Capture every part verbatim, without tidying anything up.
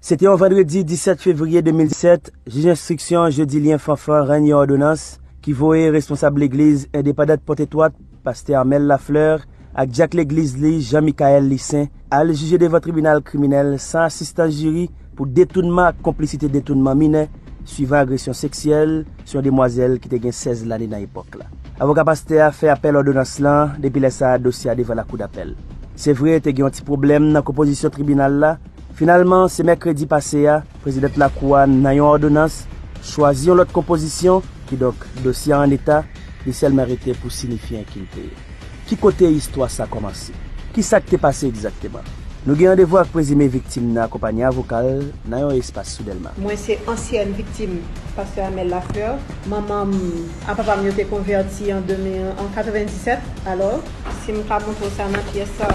Se te yon vandredi disèt fevriye de mil disèt, jij enstriksyon Jodilien Fanfan rann yon òdonans ki voye responsab legliz endepandant Pòtetwòt, pastè Armel Lafleur, ak dyak legliz li, Jean Michael Licin, al jije devan tribinal kriminèl san asistans jiri pou detounman ak konplisite detounman minè, swivan agresyon seksyèl sou yon demwazèl ki te gen sèz lane nan epòk la. Avoka pastè a fè apèl òdonans lan, depi lè sa a dosye a devan lakou dapèl. Se vre, te gen yon ti pwoblèm nan konpozisyon tribinal la. Finalman, se mèkredi pase a, prezidant lakou a, nan yon òdonans, chwazi yon lòt konpozisyon, kidonk dosye a an eta, li sèlman rete pou sinifye enkilpe yo. Ki kote istwa sa kòmanse? Ki sa k te pase egzakteman? Nou gen randevou ak prezime viktim nan akonpanye avoka l nan yon espas sou Dèlma. Mwen se ansyèn viktim pastè Amel Lafleur. Manman m ak papa m yo te konvèti an de mil, an katrevendisèt. Alò, si m ka montre w sa nan pyès sa,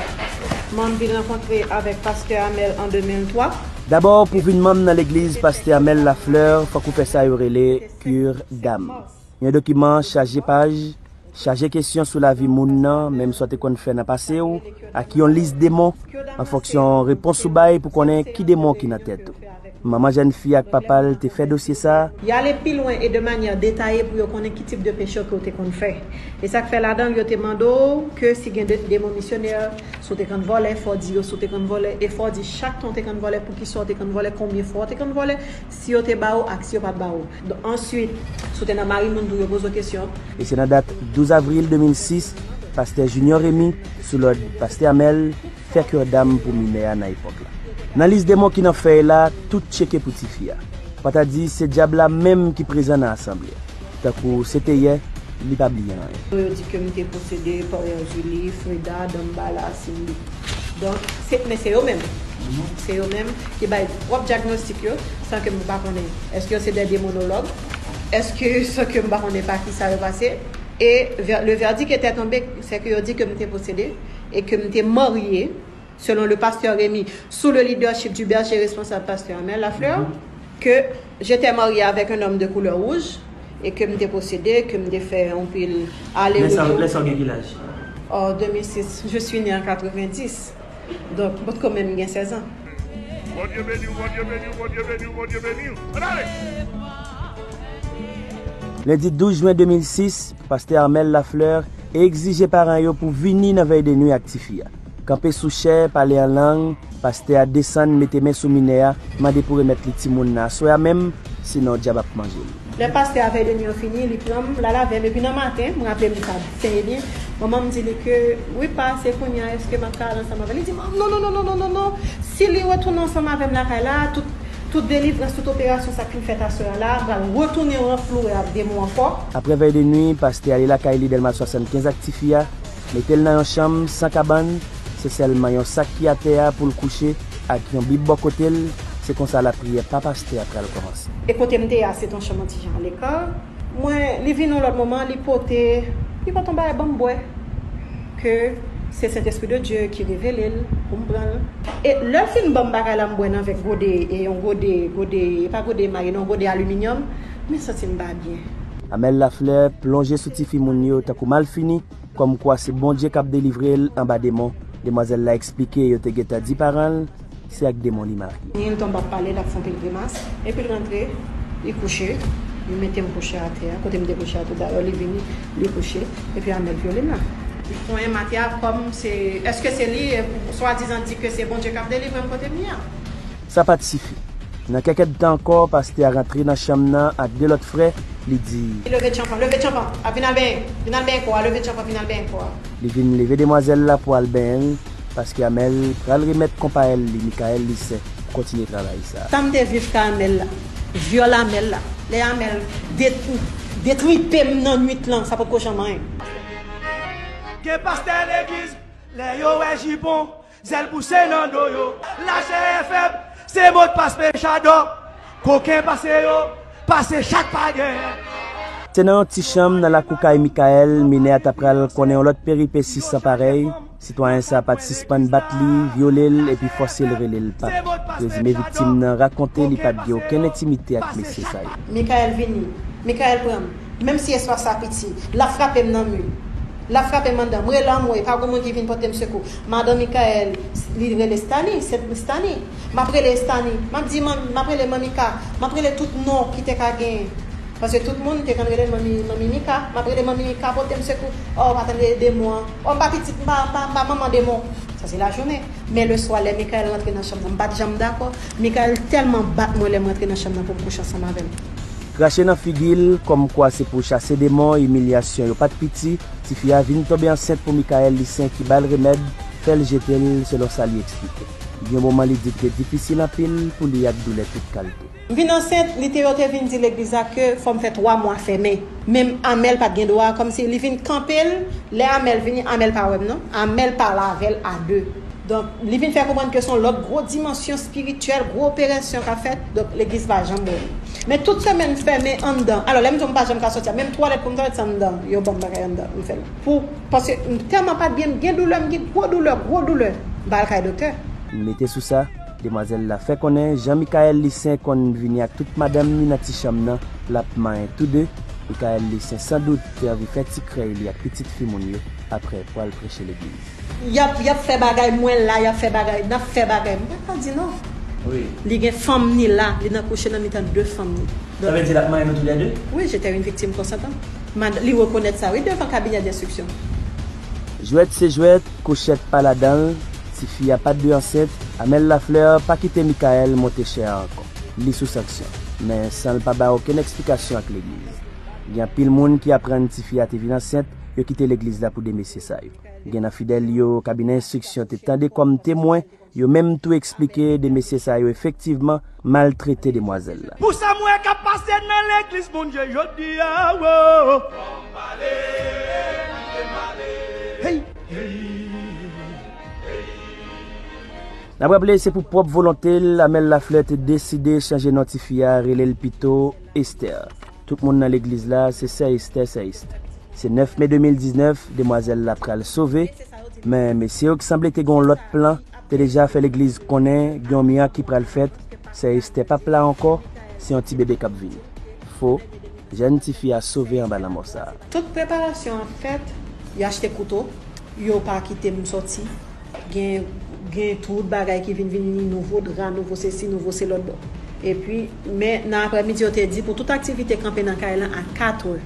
mwen m vin rankontre avèk pastè Amel an de mil twa. Dabò, pou vin manm nan legliz pastè Amel Lafleur, fòk ou fè sa yo rele cure d'âme. Yon dokiman chaje paj, chaje kesyon sou lavi moun nan, menm sa w te konn fè nan pase w, ak yon lis demon, an fonksyon repons ou bay pou konnen ki demon ki nan tèt ou. Manman jèn fi ak papa l te fè dosye sa a. Y ale pi lwen e de manyè detaye pou yo konnen ki tip de peche ke w te konn fè. E sa k fè ladan l, yo te mande w ke si gen de, demon misyonè, si w te konn vòlè, fò w di yo si w te konn vòlè, e fò w di chak tan w te konn vòlè, poukisa w te konn vòlè, konbyen fwa w te konn vòlè, si yo te ba w ak si yo pa t ba w. Answit, si w te nan mari moun tou, yo poze w kesyon. E se nan dat douz avril de mil sis, pastè Junior Remy, sou lòd pastè Amel, fè cure d'âme pou minè a nan epòk la. Nan lis demon ki nan fèy la, tout tcheke pou tifi a. Fò ta di se dyab la menm ki prezan nan asanble a. Tankou se te yè, li pa bliye anyen. Yo di ke m te posede Power Julie, Freda, Dambala, Cindy. Donk, se, men se yo menm. Se yo menm ki bay pwòp dyagnostik yo, san ke m pa konnen. Èske yo se de demonològ? Èske, san ke m pa konnen pa ki sa yo pase? E vè-, le verdict était tombé, se ke yo di ke m te posede e ke m te marye, selon le pasteur Remy, sous le leadership du berger responsable pasteur Amel Lafleur, que j'étais mariée avec un homme de couleur rouge et que m te posede, ke m te fè anpil ale retour. Lè sa w gen ki laj? En deux mille six, je suis née en quatre-vingt-dix. Donk, m potko menm gen sèz an. Bondye beni w, Bondye beni w, Bondye beni w, Bondye beni w. Ann ale! Lendi douz jen de mil sis, pastè Armel Lafleur egzije paran yo pou vini nan vèy de nwi ak tifi a. Kanpe sou chè, pale an lang, pastè a desann, mete men sou minè a, mande pou remèt li timoun nan aswè a menm, sinon dyab ap manje l. Lè pastè a vèy de nwi an fini, li pran m, l al avè m, epi nan maten, m raple m li pa fè byen, manman m di li ke, wi pa, se kounye a, èske m ap ka al ansanm avè l? Li di, non, non, non, non, non, non, non, non, si li retounen ansanm avè m lakay la, tout, tout delivrans, tout operasyon sa k fin fèt aswè a la, m pral retounen ranfloure ak demon ankò. Apre vèy de nwi, pastè ale lakay li Dèlma swasannkenz ak tifi a, mete l nan yon chanm san kabann, se sèlman yon sak ki atè a pou l kouche ak yon bib bò kote l, se konsa lapriyè pa pastè a pral kòmanse. E kote m te ye a, se t yon chanm yon ti jan aleka. Mwen, li vin yon lòt moman, li pote, li pote yon bagay ban m bwè. Ke se Sentespri de Dye ki revele l pou m pran l. E lè l fin ban m bagay la, m bwè nan vè gode, e yon gode, gode, e pa gode emay, non, gode aliminyòm, men santi m pa byen. Amel Lafleur plonje sou tifi moun yo tankou malfini, kòmkwa se Bondye k ap delivre l anba demon. Demwazèl la eksplike yo te gentan di paran l se ak demon li marye. Li tonbe ap pale, l ap fè anpil grimas, epi l rantre, li kouche, li mete m kouche atè a, kote m te kouche a tou dayè, li vini, li kouche, epi Amel vyole m la. Li konyen m atè a kòm se, èske se li, swadizan di ke se Bondye k ap delivre m kote m ye a? Sa pa t sifi. Nan kèk èdtan ankò, pastè a rantre nan chanm nan ak de lòt frè, li di, leve tchanpan, leve tchanpan, a vin al benyen, vin al benyen kò a, leve tchanpan, vin al benyen kò a. Li vin leve demwazèl la pou al benyen l, paske Amel pral remèt konpayèl li, Michael Licin, pou kontinye travay sa a. Sa m te viv ka Amel la, vyòl Amel la, lè Amel det-, detripe m nan nwit lan, sa potko janm anyen. Gen pastè legliz, lè yo wè jipon, zèl pouse nan do yo. Lachè fèb, se modpas pechadò. Koken pase yo, pase chak pa genyen. Se nan yon ti chanm nan lakou kay Michael, minè a ta pral konnen yon lòt peripesi san parèy. Sitwayen sa a pa t sispann bat li, vyole l, epi fòse l rele l pap. Prezime viktim nan rakonte li pa t gen okenn entimite ak mesye sa yo. Michael vini, Michael pran m. Menm si espas la piti, l ap frape m nan mi. L ap frape m anndan. M rele anmwe, pa gen moun ki vin pote m sekou. Madan Mikaèl, li rele Stani, se Stani. M ap rele Stani. M ap di, man, m ap rele Manmika. M ap rele tout non ki te ka genyen. Paske tout moun te konn rele Manmi, Manmi Mika. M ap rele Manmi Mika, pote m sekou. Oh, pa tande demon an. Oh, m pa pitit, m pa, m pa, m pa manman demon. Sa se lajounen. Men leswa, lè Mikaèl rantre nan chanm nan, m pa t janm dakò. Mikaèl tèlman bat mwen lè m rantre nan chanm nan pou m kouche ansanm avè l. Krache nan figi l, kòmkwa se pou chase demon, imilyasyon yo pa t piti, tifi a vin tonbe ansent pou Mikaèl Lisyen ki ba l remèd, fè l jete l, selon sa li eksplike. Gen moman li di l te difisil anpil pou li ak doulè tout kalte. M vin ansent, li te, yo te vin di legliz la ke fò m fè twa mwa fèmen. Menm Amèl pa t gen dwa, kòmsi li vin kanpe l, lè Amèl vini, Amèl pa wè m non. Amèl pale avè l a de. Donk, li vin fè konprann ke se yon lòt gwo dimansyon espirityèl, gwo operasyon k ap fèt. Donk, legliz pa janm wè m. Men tout semèn fèmen anndan. Alò, lè m di w m pa janm ka soti a, menm twalèt pou m twalèt se anndan. Yo ban m bagay anndan, m fè l. Pou, paske m tèlman pa t byen, m gen doulè, m gen gwo doulè, gwo doulè. M pa al kay doktè. Mete sou sa, demwazèl la fè konnen jan Mikaèl Lisyen konn vini ak tout madanm ni nan ti chanm nan, l ap manyen tou de. Mikaèl Lisyen sandout te anvi fè ti krèy li ak pitit fi moun yo, aprè pral preche legliz. Y ap, y ap fè bagay, mwen la, y ap fè bagay, n ap fè bagay. M pa ka di non. Wi. Li gen fanm ni la, li nan kouche nan mitan de fanm ni. Sa vle di l ap manyen nou toulède? Wi, j'étais une victime consentante. Mad-, li rekonèt sa, wi, devan kabinè denstriksyon. Jwèt se jwèt, kouchèt pa ladan l, tifi a pa t dwe ansent, Amèl Laflè pa kite Mikaèl monte chè a ankò. Li sou sanksyon, men san l pa bay okenn eksplikasyon ak legliz. Gen anpil moun ki aprann tifi a te vin ansent, yo kite legliz la pou de mesye sa yo. Gen nan fidèl yo, kabinè enstriksyon te tande kòm temwen, yo menm tou eksplike de mesye sa yo efektivman maltrete demwazèl la. Pou sa m wè k ap pase nan legliz Bondye jodi a, wo. Hey! N ap raple, se pou pwòp volonte l, Amèl Laflè te deside chanje non tifi a, rele l pito Esther. Tout moun nan legliz la, se sè Esther, sè Esther. Se nèf me de mil diznèf, demwazèl la pral sove, men mesye yo ki sanble te gen yon lòt plan, te deja fè legliz konnen gen yon mirak ki pral fèt, sè Esther p ap la ankò, se yon ti bebe k ap vini. Fo, jèn tifi a sove anba lanmò sa a. Tout preparasyon ap fèt, yo achte kouto, yo pa kite m soti. Gen, gen tout bagay ki vin vini, nouvo dra, nouvo sesi, nouvo se lòt bò. Epi, men nan aprèmidi, yo te di pou tout aktivite kanpe nan kay lan a katrè.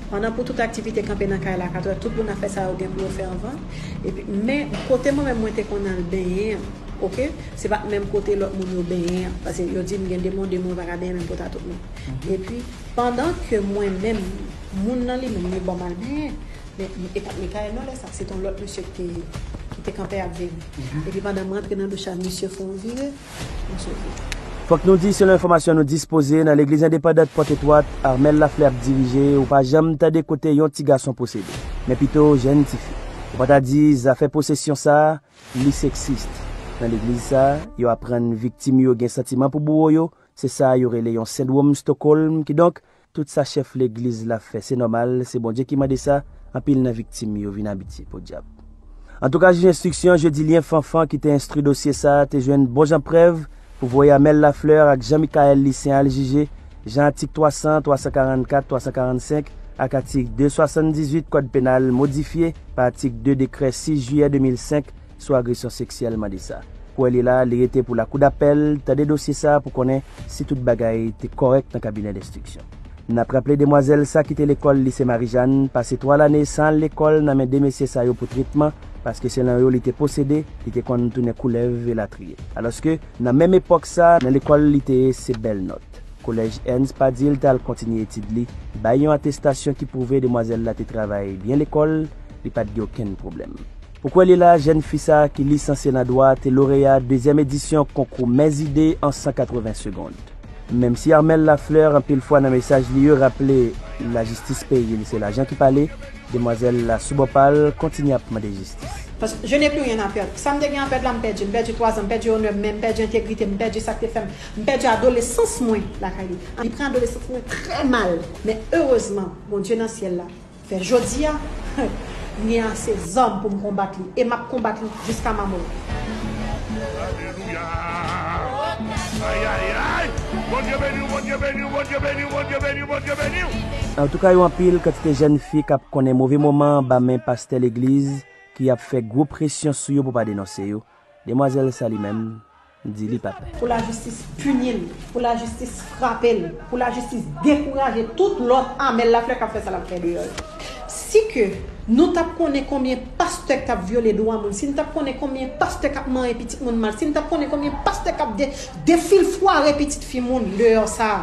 Pandan pou tout aktivite kanpe nan kay la a katrè, tout moun ap fè sa yo gen pou yo fè anvan. Epi, men kote mwen menm mwen te konn al benyen an, oke, se pa t menm kote lòt moun yo benyen an. Paske yo di m gen demon, demon pa ka benyen menm kote a tout moun. Epi, pandan ke mwen menm, moun nan li menm, li ban m al benyen. Men, e pa t Mikaèl non, lè sa, se t yon lòt mesye ki te, ki te kanpe ap veye m. Epi pandan m rantre nan douch la, misye fè yon vire, m sove. Fòk nou di, selon enfòmasyon nou dispoze, nan legliz endepandant Pòt Etwat, Armel Laflè ap dirije, ou pa janm tande kote yon ti gason posede, men pito jèn tifi. Ou pa ta di zafè posesyon sa a, li seksis. Nan legliz sa a, yo aprann viktim yo gen santiman pou bouwo yo, se sa yo rele yon sendwòm Stockholm, kidonk, tout sa chèf legliz la fè, se nòmal, se Bondye ki mande sa, anpil nan viktim yo vin abitye, podyab. Antouka, jij enstriksyon Jeudy Lien Fanfan ki te enstwi dosye sa a te jwenn bon jan prèv pou voye Armel Laflè ak Jean Michael Lissaint al jije, jan atik twa san, twa san karannkat, twa san karannsenk ak atik de swasanndizuit Kòd Penal modifye pa atik de dekrè sis jiyè de mil senk sou agresyon seksyèl mande sa. Pou wè li la, li rete pou lakou dapèl tande dosye sa a pou konnen si tout bagay te kòrèk nan kabinè denstriksyon. N ap raple demwazèl sa kite lekòl Lise Marijàn, pase twa lane san al lekòl nan men de mesye sa yo pou tretman, paske selon yo li te posede, li te konn tounen koulèv elatriye. Alòske, nan menm epòk sa, nan lekòl li te ye se bèl nòt. Kolèj Ernst Padil t al kontinye etid li, bay yon atestasyon ki pwouve demwazèl la te travay byen lekòl, li pa t gen okenn pwoblèm. Pou kwè li la, jèn fi sa a ki lisanse nan dwa te loreya dezyèm edisyon konkou Mèzide an san katreven segond. Menm si Armel Laflè, anpil fwa nan mesaj li yo, raple lajistis peyi l se lajan ki pale, demwazèl la sou bò pa l kontinye ap mande jistis. Paske je n'ai plus rien à perdre. Sa m te gen a pèd la, m pèdi. M pèdi twa zan, m pèdi onè m, men m pèdi entegrite m, m pèdi sa k te fè m. M pèdi adolesans mwen lakay li. Li pran adolesans mwen trè mal. Men erezman, Bondye nan syèl la fè jodi a, m gen ase zam pou m konbat li. E m ap konbat li jiska ma mò. Alelouya. Ay, ay, ay. Bondye beni w, Bondye beni w, Bondye beni w, Bondye beni w, Bondye beni w. Antouka, yo anpil kantite jèn fi k ap konnen move moman anba men pastè legliz ki ap fè gwo presyon sou yo pou pa denonse yo. Demwazèl sa li menm, di li pa pè. Pou lajistis pini l, pou lajistis frape l, pou lajistis dekouraje tout lòt Amèl Laflè k ap fè sa l ap fè deyò yo. Si ke nou t ap konnen konbyen pastè k t ap vyole dwa moun, si n t ap konnen konbyen pastè k ap manyen pitit moun mal, si n t ap konnen konbyen pastè k ap de, defilfware pitit fi moun deyò sa a,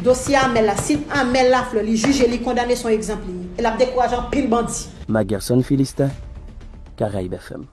dosye Amèl la, si Amèl Laflè li jije, li kondane, se yon egzanp li ye. E l ap dekouraje anpil bandi. Magerson Philistin, Caraïbes F M.